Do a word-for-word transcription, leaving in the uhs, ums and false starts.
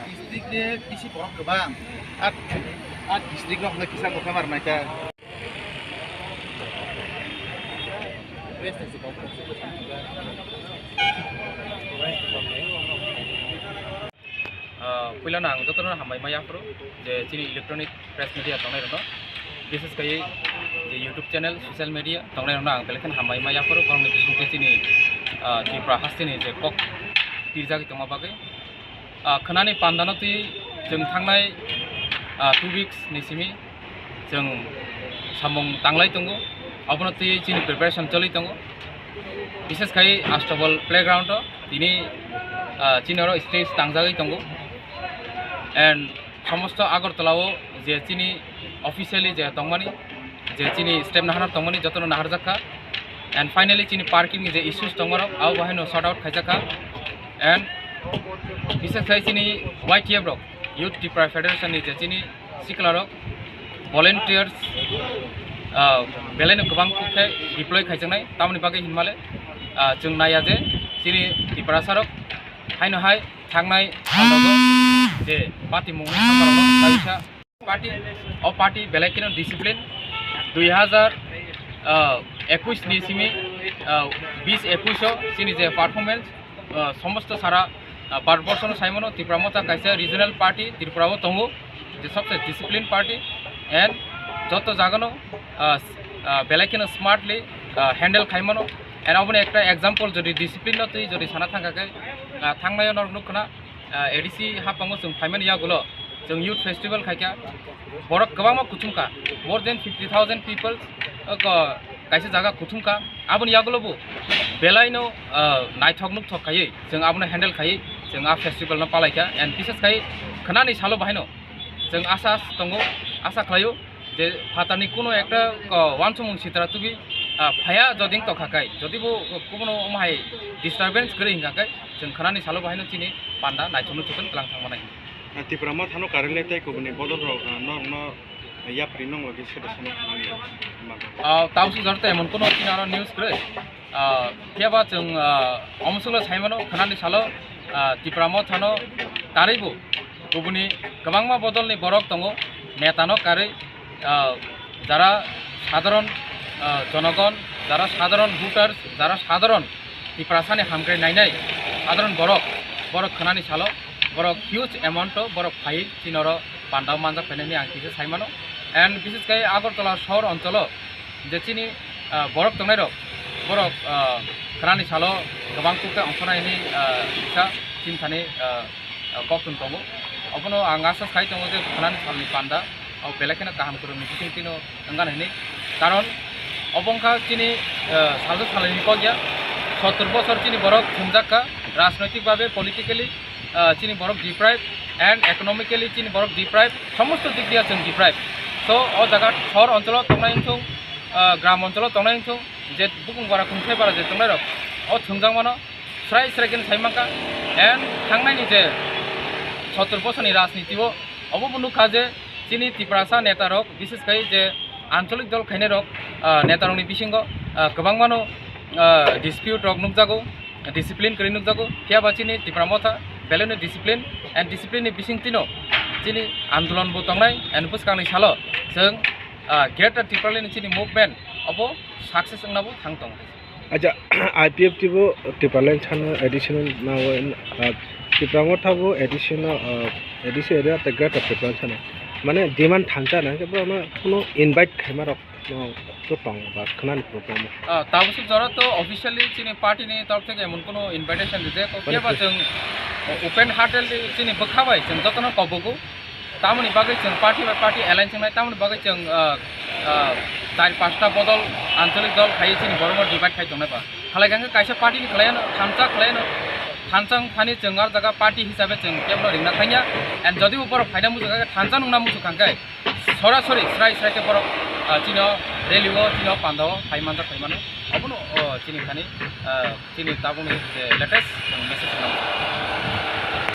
District ni bisi borok kwbang. At, at district rok hwnwi kisa kokha mar naikha. Ah, puilano ang jotono hambai ma yaphuru je chini electronic press media tongnai rokno, bises khai je YouTube channel, social media tongnai rokno ang belai kheno hambai ma yaphuru, borokni bisingtwi chini, ah, Tripura hasteni je kok tirjagwi tongma bagwi. Ah, khwnani pandano twi chwng thangnai, ah, two weeks ni simi chwng samung tanglai tongo, abono twi chini preparation choli tongo. Bises khai Astabal playground o tini, ah, chini oro stage tangjagwi tongo, and somosto Agartala o je chini officially je tongmani, je chini step nahana tongmani jotono naharjak kha, and finally chini parking ni je issues tongmarok abo bahaino sort out khaijak kha, and bises khai chini Y T F rok, Youth Tipra Federation ni je chini siklarok volunteers, ah, belaino kwbang khe deploy khaijaknai, tamoni bagwi hinmale, ah, chwng naiya je chini Tiprasarok haino hai thangnai salogo je patimungni sambarokno kaisa party, o party belai kheno discipline. Dui hazar, ah, ekush ni simi, ah, bis ekush o chini je performance, ah, somosto sara, ah, Bharat borsono saimano Tipra Motha kaisa regional party Tripura o tongo, je sobse discipline party, and joto jagano, ah, s-, ah, belai kheno smartly, ah, handle khaimano, and aboni ekta example jodi discipline no twi jodi sana thangkha khe, ah, thangnai norok nukkhna, ah, A D C haphango chwng phaimani yagulo chwng youth festival khaikha, borok kwbangma kuchumkha, more than fifty thousand people, uh, ko-, kaisa jaga kuthumkha, aboni yagulobo belaino, uh, naithok nukthok khaiwi chwng abono handle khaiwi chwng a festival no palaikha, and bises khai khwnani salo bahaino chwng asa tongo, asa khlaio je phatarni kuno ekta, uh, uansukmung sitra tubui, uh, phaya joding tokha khai, jodibo kubono omo hai disturbance kwrwi hinkha khai chwng khwnani salo bahaino chini panda naithok nukthok tlang thangmanai. Ah, Tipra Mothano karwi le tei kubuni bodol rok, ah, norokno yapri nong logi sede sano khwnani manjago. Ah, tabuk jor tei emon kono chini aro news kwrwi. Ah, phiya ba chwng, ah, omo swklo saimano khwnani salo, ah, Tipra Mothano karwi bo kubuni kwbangma bodolni borok tongo, netano karwi, ah, jara sadharon, ah, jonogon, jara sadharon voters, jara sadharon Tiprasani hamkrai nainai sadharon borok, borok khwnani salo, borok huge amount o borok phai chini oro panda manjak phainani ang kisa sai mano. And bises khai Agartala sohor oncholo je chini, ah, borok tongnai rok, borok, ah, khwnani salo kwbang kuk khe ongkhornai hwnwi, ah, kisa chini thani, ah, ah, koktun tongo. Obono ang asa sai tongo je khwnani salni panda o belai kheno kaham kwrwngni bising tino wngkha hwnwi. Karon obo wngkha chini, ah, salsa salini kok ya, sottor bosor chini borok thumjak kha, rajnoitik babe, politically, ah, chini borok deprived and economically chini borok deprived, somosto dik diya chwng deprived. So o jaga sohor oncholo tongnai wngthung, ah, gram oncholo tongnai wngthung, je bukung bara kungthai bara je tongnai rok o thwngjak mano, srai srai khe sai mankha. And thangnaini je sottor bosorni rajniti o obo bo nukha je chini Tiprasa neta rok, bises khai je ancholik dol khainai rok, ah, neta rokni bisingo, ah, kwbangmano, ah, dispute rok nukjago, discipline kwrwi nukjago. Phiya ba chini Tipra Motha belaino discipline, and discipline ni bising tino chini andolon bo tongnai, and bwskangni salo chwng, ah, Greater Tipraland ni chini movement obo success wngna bo thang tongo. Acha, I P F T bo Tipraland sano additional na, ah, Tipra Motha bo additional, ah, A D C area tei Greater Tipraland sano mane demand thansa na khe bono kuno invite khaima rok no to tong ba khwnani program o. Ah, tabuk suk jora to officially chini party ni torok theke emon kuno invitation rijak. Phiya ba chwng open heartedly chini bwkha bai chwng jotono kobogo. Tamoni bagwi chwng party bai party alliance wngnai, tamoni bagwi chwng, ah, ah, char pasta bodol ancholik dol khai chini borokno divide khai tongnai ba. Khalai khe kaisa party ni khlai ano, thansa khlai ano, thansa wng thani chwng ar jaga party hisabe chwng kebo ringna thangya. And jodi bo borok phaina muchung kha khe, thansa nungna muchung kha khe, sorasori srai srai khe borok, ah, chini o rally o, chini o panda o phai manjak phai mano. Obono, o, chini thani, ah, chini tabukni je latest message.